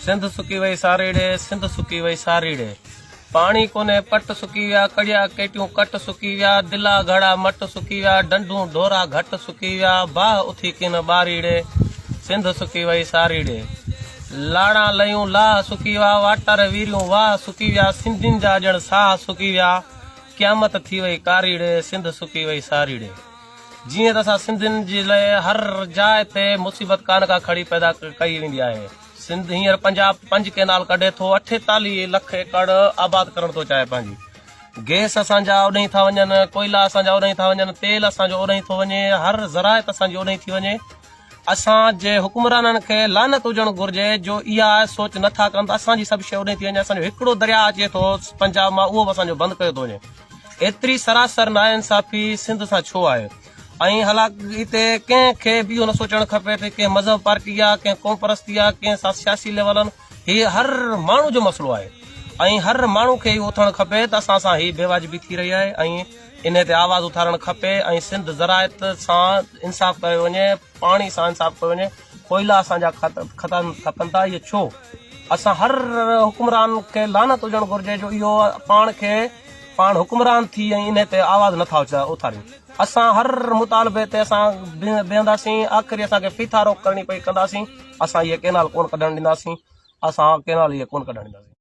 سنڌ سڪي وئي ساري ڙي، سنڌ سڪي وئي ساري ڙي. پاڻي ڪونهي پٽ سڪي ويا، ڪڙيا ڪيٽيون ڪٽ سڪي ويا، دلا گهڙا مٽ سڪي ويا، ڍنڍون ڍورا گهٽ سڪي ويا، باهه اٿي ڪين ٻاري ڙي، سنڌ سڪي وئي ساري ڙي. لاڙان ليون لاهه سڪي ويا، واٽر ويريون واهه سڪي ويا، سنڌين جا ڄڻ ساهه سڪي ويا، قيامت ٿي وئي ڪاري ڙي، سنڌ سڪي وئي ساري ڙي. جيئن ته اسان سنڌين جي لئه هر جاء تي مصيبت ڪا نه ڪا کڙي پيدا ڪئي ويندي آهي. سنڌ هينئر پنجاب پنج ڪئنال ڪڍي ٿو 48 لک ايڪڙ آباد ڪرڻ ٿو چاهي پنهنجي گئس اسان جا اوڏهين ٿا وڃن ڪوئلا اسان جا اوڏهين ٿا وڃن تيل اسان جو اوڏهين ٿو وڃي هر زراعت اسان جي اوڏهين ٿي وڃي اسان جي حڪمرانن کي لعنت هجڻ گهرجي جو اها سوچ نه ٿا ڪن ته اسان جي سڀ شيء اوڏهين ٿي وڃي اسان جو هڪڙو درياء اچي ٿو پنجاب مان اهو به اسان جو بند ڪيو ٿو وڃي ايتري سراسر ناانصافي سنڌ سان ڇو آهي ۽ حالانڪ هتي ڪنهن کي به اهو نه سوچڻ کپي ته ڪنهن مذهب پارٽي آ ڪنهن قوم پرستي آ ڪنهن سان سياسي ليولن هي هر ماڻهو جو مسئلو آهي ۽ هر ماڻهو کي اهو اٿڻ کپي ته اسان سان هي بيواجبي ٿي رهي آهي ۽ انهي تي آواز اٿارڻ کپي ۽ سنڌ زراعت سان انصاف ڪيو وڃي پاڻي سان انصاف ڪيو وڃي ڪوئلا اسان جا ختم کپن ٿا اهي ڇو اسان هر حڪمران کي لعنت هجڻ گهرجي جو اهو پاڻ کي پاڻ حڪمران ٿي ۽ انهي تي آواز نٿا اٿارين اسان هر مطالبي تي اسان بيهنداسين آخري اسان کي ڦيٿا روڪ ڪرڻي پئي ڪنداسين اسان اهي ڪينال ڪون ڪڍڻ ڏينداسين اسان ڪينال اهي ڪون ڪڍڻ ڏينداسين.